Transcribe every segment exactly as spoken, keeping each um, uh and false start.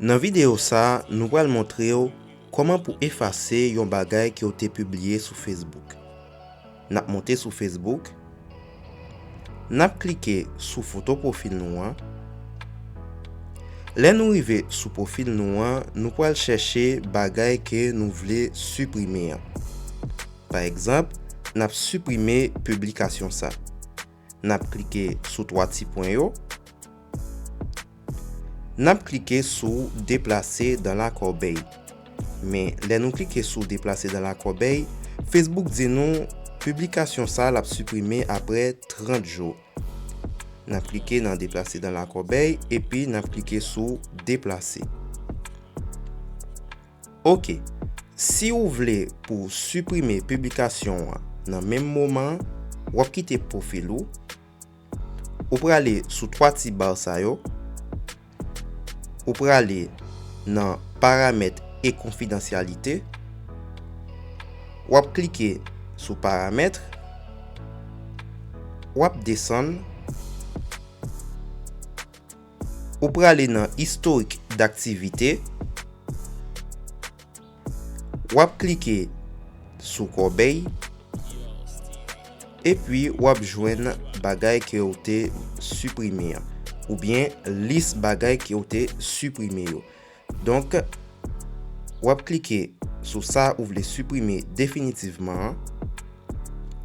Nan videyo sa a, nou pral montre w kòman pou efase yon bagay ke w te pibliye sou Facebook. N ap monte sou Facebook. N ap klike sou foto pwofil nou an. Lè nou rive sou pwofil nou an, nou pral chèche bagay ke nou vle siprime an. Pa egzanp, n ap siprime piblikasyon sa. N ap klike sou twa ti pwen yo. N ap klike sou Déplacer dans la corbeille. Men, lè nou klike sou Déplacer dans la corbeille, Facebook di nou piblikasyon sa l ap siprime apre trant jou. N ap klike nan Déplacer dans la corbeille epi n ap klike sou Déplacer. Ok. Si w vle pou w siprime piblikasyon an nan menm moman an, w ap kite pwofil ou. Ou prale sou twa ti ba sa yo. Ou prale nan Paramètres et confidentialité. W ap klike sou Paramètres. W ap desann. Ou prale nan Historique d'activité. W ap klike sou kòbèy. Epi w ap jwenn bagay ke w te siprime an, oubyen lis bagay ke w te siprime yo. Donk, w ap klike sou sa ou vle siprime definitivman an.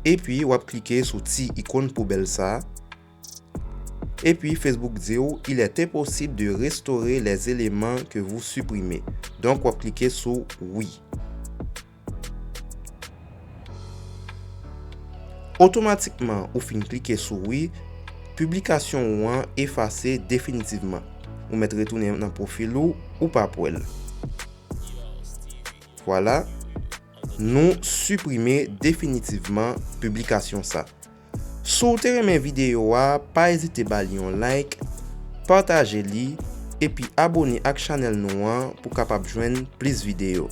Epi w ap klike sou ti ikòn poubèl sa a. Epi Facebook di w, il est impossible de restaurer les éléments que vous supprimez. Donk, w ap klike sou wi. Otomatikman, ou fin klike sou wi, piblikasyon ou an efase definitivman. Ou mèt retounen nan pwofil ou, ou p ap wè l. Vwala, nou siprime definitivman piblikasyon sa. Si w te renmen videyo a, pa ezite ba li yon like, pataje li, epi abone ak chanèl nou an pou w kapab jwenn plis videyo.